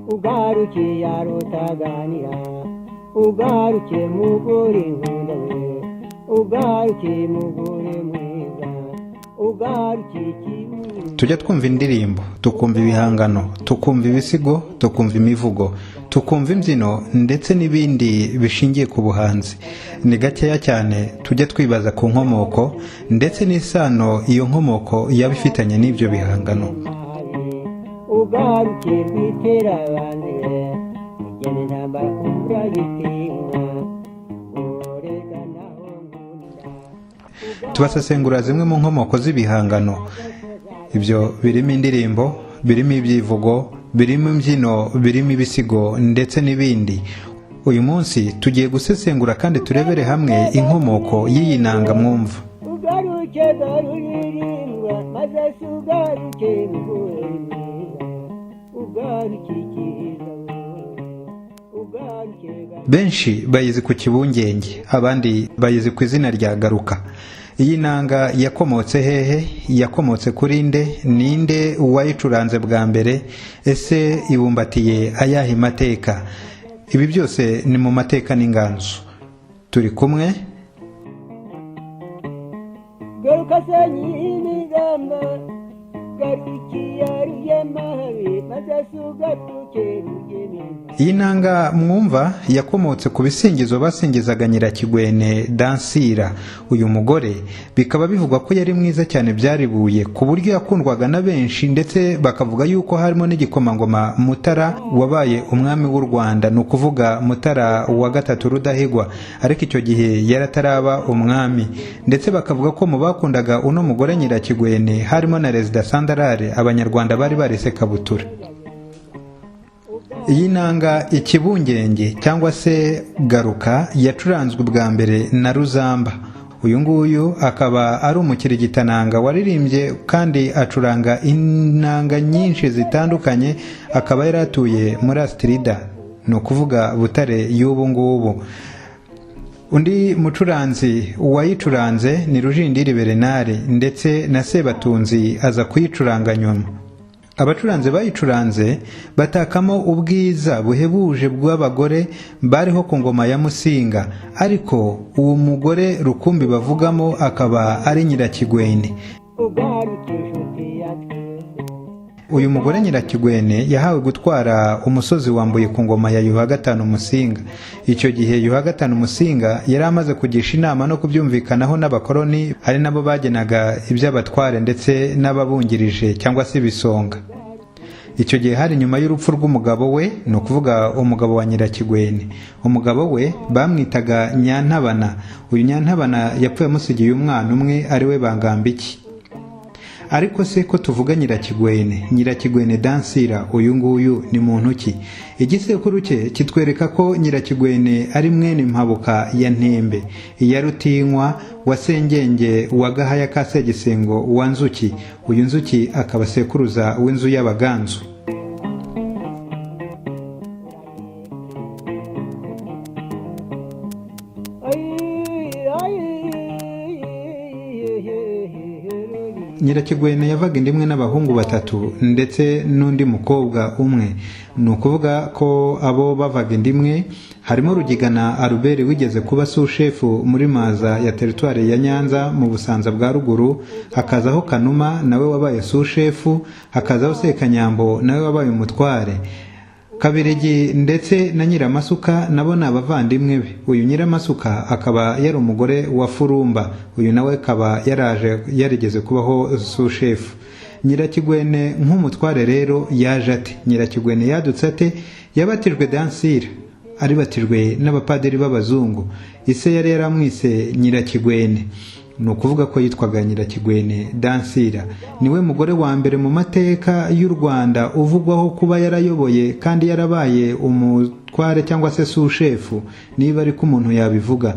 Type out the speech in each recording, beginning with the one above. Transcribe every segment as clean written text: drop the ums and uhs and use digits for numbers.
Ugaruke yarutaganira, ugaruke mugore nkunda we, ugaruke mugore mwiza, ugaruke kibuye. Tujya twumva indirimbo, tukumva ibihangano, tukumva ibisigo, tukumva imivugo, tukumva imbyino ndetse n'ibindi bishingiye ku buhanzi. Ni gakeya cyane tujya twibaza ku nkomoko ndetse n'isano iyo nkomoko yaba ifitanye n'ibyo bihangano. Ugaruke rwiterabanze, ugena intambara uragitinywa, urega naho nkunda. Tubasesengura zimwe mu nkomoko z'ibihangano. Ibyo birimo indirimbo, birimo ibyivugo, birimo imbyino, birimo ibisigo ndetse n'ibindi. Uyu munsi tugiye gusesengura kandi turebere hamwe inkomoko y'iyi nanga mwumva. Ugaruke garuririmbwa, maze se ugaruke mugore mwiza, ugaruke icyiza, ugaruke. Benshi bayizi ku Kibungenge, abandi bayizi ku izina rya Garuka. Iyi nanga yakomotse hehe? Yakomotse kuri nde? Ninde wayicuranze bwa mbere? Ese ibumbatiye ayahe mateka? Ibi byose ni mu Mateka n'Inganzo turi kumwe. Garuka se nyir'imigamba, garukiye rugemahabi, maze se ugaruke rugemeza. Iyi nanga mwumva yakomotse ku bisingizo basingizaga Nyirakigwene Dansira. Uyu mugore bikaba bivugwa ko yari mwiza cyane byaribuye, ku buryo yakundwaga na benshi, ndetse bakavuga yuko harimo n'igikomangoma Mutara wabaye umwami w'u Rwanda, ni ukuvuga Mutara wa Gatatu Rudahigwa, ariko icyo gihe yari ataraba umwami. Ndetse bakavuga ko mu bakundaga uno mugore Nyirakigwene harimo na Rezida Sandarare, Abanyarwanda bari barise Kabutura. Iyi nanga Ikibungenge cyangwa se Garuka yacuranzwe bwa mbere na Ruzamba. Uyu nguyu akaba ari umukirigitananga waririmbye kandi acuranga inanga nyinshi zitandukanye, akaba yari atuye muri Asitirida, ni ukuvuga Butare y'ubu ngubu. Undi mucuranzi wayicuranze ni Rujindiri Berenari, ndetse na Sebatunzi aza kuyicuranga nyuma. Abacuranzi bayicuranze batakamo ubwiza buhebuje bw'abagore bariho ku ngoma ya Musinga, ariko uwo mugore rukumbi bavugamo akaba ari Nyirakigwene. Ugaruke inshuti ya twese. Uyu mugore Nyirakigwene yahawe gutwara umusozi wambuye ku ngoma ya Yuhi Gatanu Musinga. Icyo gihe Yuhi Gatanu Musinga yari amaze kugisha inama no kubyumvikanaho n'abakoloni, ari nabo bagenaga iby'abatware ndetse n'ababungirije cyangwa se ibisonga. Icyo gihe hari nyuma y'urupfu rw'umugabo we, ni ukuvuga umugabo wa Nyirakigwene. Umugabo we bamwitaga Nyantabana. Uyu Nyantabana yapfuye amusigiye umwana umwe, ari we Bangambiki. Ariko se ko tuvuga Nyirakigwene, Nyirakigwene Dansira, uyu nguyu ni muntu ki? Igisekuru cye kitwereka ko Nyirakigwene ari mwene Mpabuka ya Ntembe iya Rutinywa wa Sengenge wa Gahaya ka Segisengo wa Nzuki. Uyu Nzuki akaba sekuruza w'inzu y'Abaganzu. Nyirakigwene yavaga inda imwe n'abahungu batatu ndetse n'undi mukobwa umwe. Ni ukuvuga ko abo bavaga inda imwe harimo Rugigana Albert wigeze kuba sushefu muri Maza ya teritwari ya Nyanza mu Busanza bwa ruguru, hakazaho Kanuma nawe wabaye sushefu, hakazaho Sekanyambo nawe wabaye umutware, Kabirigi ndetse na Nyiramasuka, nabo ni abavandimwe be. Uyu Nyiramasuka akaba yari umugore wa Furumba, uyu nawe akaba yaraje yarigeze kubaho sushefu. Nyirakigwene nk'umutware rero yaje ate? Nyirakigwene yadutse ate? Yabatijwe Dansira, aribatijwe n'abapadiri b'abazungu. Ise yari yaramwise Nyirakigwene, ni ukuvuga ko yitwaga Nyirakigwene Dansira. Niwe mugore wa mbere mu mateka y'u Rwanda uvugwaho kuba yarayoboye kandi yarabaye umutware cyangwa se sushefu, niba ariko umuntu yabivuga.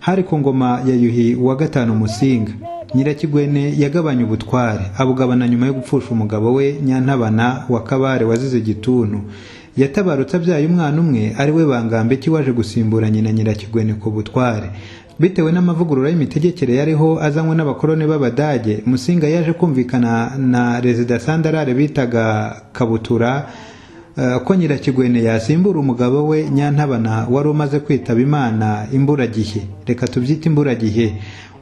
Hari ku ngoma ya Yuhi wa Gatanu Musinga. Nyirakigwene yagabanye ubutware, abugabana nyuma yo gupfusha umugabo we Nyantabana wa Kabare wazize igituntu. Yatabarutse abyaye umwana umwe, ari we Bangambiki, waje gusimbura nyina Nyirakigwene ku butware. Bitewe n'amavugurura y'imitegekere yariho azanywe n'abakoloni b'Abadage, Musinga yaje kumvikana na Rezida Sandarare bitaga Kabutura. ko Nyirakigwene yasimbura umugabo we Nyantabana wari umaze kwitaba Imana imburagihe, reka tubyite imburagihe.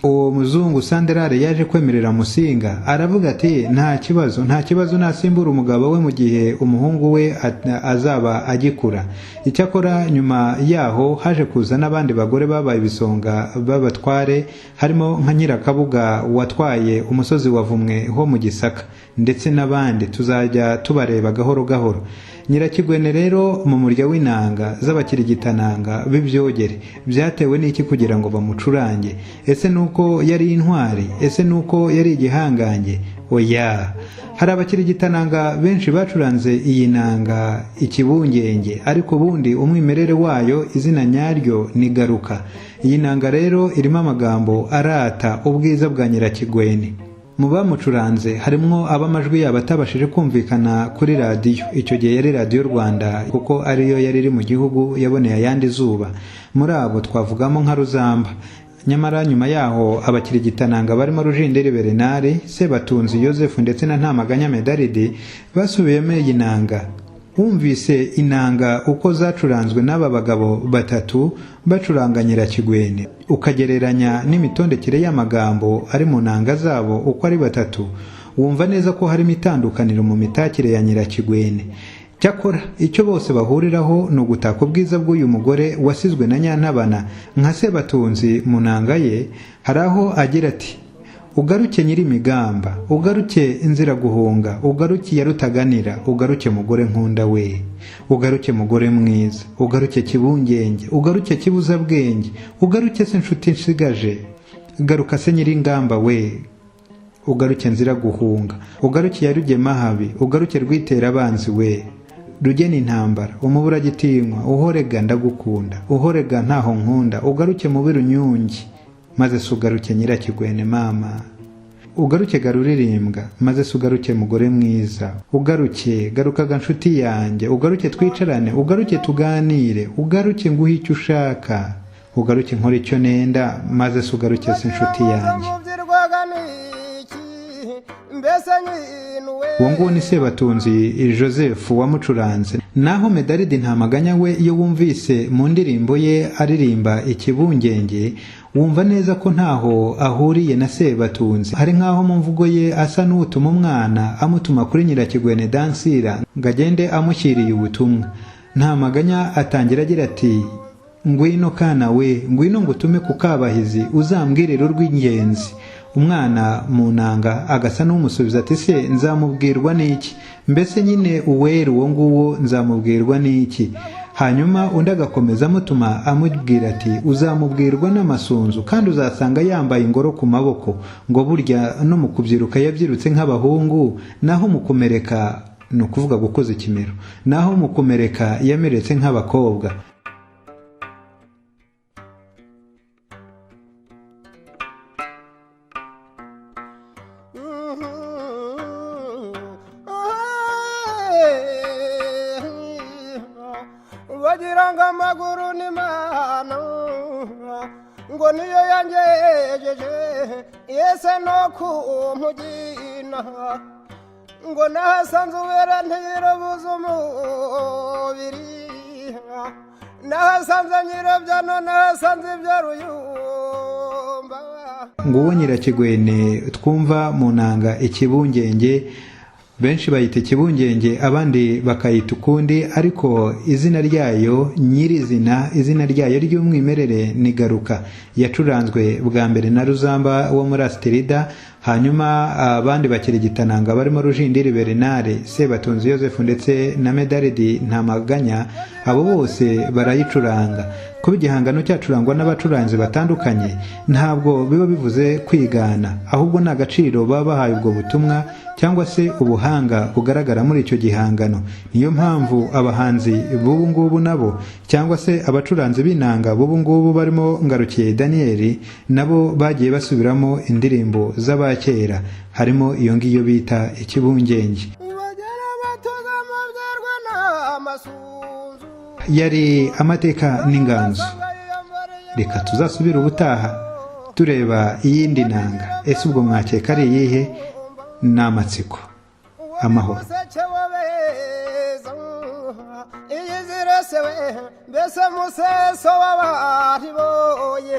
Uwo muzungu Sanderare yaje kwemerera Musinga, aravuga ati nta kibazo, nta kibazo, nasimbura umugabo we mu gihe umuhungu we azaba agikura. Icyakora nyuma yaho haje kuza n'abandi bagore babaye ibisonga b'abatware, harimo nka Nyirakabuga watwaye umusozi wa Vumwe ho mu Gisaka, ndetse n'abandi tuzajya tubareba gahoro gahoro. Nyirakigwene rero mu murya w'inanga z'abakirigitananga b'ibyogere, byatewe n'iki kugira ngo bamucurange? Ese nuko yari intwari? Ese nuko yari igihangange? Oya, hari abakirigitananga benshi bacuranze iyi nanga Ikibungenge, ariko ubundi umwimerere wayo, izina nyaryo ni Garuka. Iyi nanga rero irimo amagambo arata ubwiza bwa Nyirakigwene. Mu bamucuranze harimwo ab'amajwi yabo atabashije kumvikana kuri radiyo. Icyo gihe yari Radiyo Rwanda, kuko ariyo yari iri mu gihugu yaboneye ayandi zuba. Muri abo twavugamo nka Ruzamba. Nyamara nyuma yaho abakirigitananga barimo Rujindiri Bernard, Sebatunzi Yosefu ndetse na Ntamaganya Medaridi basubiyemo iyi nanga. Wumvise inanga uko zacuranzwe n'aba bagabo batatu bacuranga Nyirakigwene, ukagereranya n'imitondekere y'amagambo ari mu nanga zabo uko ari batatu, wumva neza ko harimo itandukaniro mu mitakire ya Nyirakigwene. Cyakora icyo bose bahuriraho ni ugutaka ubwiza bw'uyu mugore wasizwe na Nyantabana. Nka Sebatunzi mu nanga ye hari aho agira ati: ugaruke nyirimigamba, ugaruke inzira guhunga, ugaruke iya rutaganira, ugaruke mugore nkunda we, ugaruke mugore mwiza, ugaruke kibungenge, ugaruke kibuzabwenge, ugaruke se nshuti nsigaje, garuka se nyiringamba we, ugaruke nzira guhunga, ugaruke ya rugemahabi, ugaruke rwitera abanzi we, rugena intambara, umuburagitinywa, uhorega ndagukunda, uhorega ntaho nkunda, ugaruke mubi runyungi, maze se ugaruke Nyirakigwene mama, ugaruke garuririmbwa, maze se ugaruke mugore mwiza, ugaruke garukaga nshuti yanjye, ugaruke twicarane, ugaruke tuganire, ugaruke nguhe icyo ushaka, ugaruke nkore icyo nenda, maze se ugaruke se inshuti yanjye. Uwo nguwo ni Sebatunzi Joseph wamucuranze. Naho Medaridi Ntamaganya we, iyo wumvise mu ndirimbo ye aririmba Ikibungenge, wumva neza ko ntaho ahuriye na Sebatunzi. Hari nk'aho mu mvugo ye asa n'utuma umwana amutuma kuri Nyirakigwene Dansira ngo agende amushyiriye ubutumwa. Ntamaganya atangira agira ati: ngwino kana we, ngwino ngutume ku Kabahizi, uzambwirire urw'ingenzi. Umwana mu nanga agasa n'umusubiza ati: se nzamubwirwa n'iki? Mbese nyine uwera uwo nguwo nzamubwirwa n'iki? Hanyuma undi agakomeza amutuma amubwira ati: uzamubwirwa n'amasunzu, kandi uzasanga yambaye ingoro ku maboko, ngo burya no mu kubyiruka yabyirutse nk'abahungu, naho mu kumereka, ni ukuvuga gukoza ikimero, naho mu kumereka yameretse nk'abakobwa. Bagira ngo amaguru ni mano, ngo niyo yangejeje yese no ku mugina, ngo nahasanze uwera ntiyirobuza umubiri, nahasanze nyirabyano, nahasanze ibya ruyumba. Nguwo Nyirakigwene twumva mu nanga Ikibungenge. Benshi bayita Ikibungenge, abandi bakayita ukundi, ariko izina ryayo nyirizina, izina ryayo ry'umwimerere ni Garuka. Yacuranzwe bwa mbere na Ruzamba wo muri Asterida, hanyuma abandi bakirigitananga barimo Rujindiri Bernard, Sebatunzi Yosefu ndetse na Medaridi Ntamaganya, abo bose barayicuranga. Kuba igihangano cyacurangwa n'abacuranzi batandukanye ntabwo biba bivuze kwigana, ahubwo ni agaciro baba bahaye ubwo butumwa cyangwa se ubuhanga bugaragara muri icyo gihangano. Niyo mpamvu abahanzi b'ubu ngubu nabo, cyangwa se abacuranzi b'inanga b'ubu ngubu barimo Ngarukiye Daniel, nabo bagiye basubiramo indirimbo z'abakera, harimo iyo ngiyo bita Ikibungenge. Yari amateka n'inganzo. Reka tuzasubire ubutaha tureba iyindi nanga. Ese ubwo mwakeka ari iyihe? Ni amatsiko. Amahoro. Iyiziresewe mbese museso w'abari boye.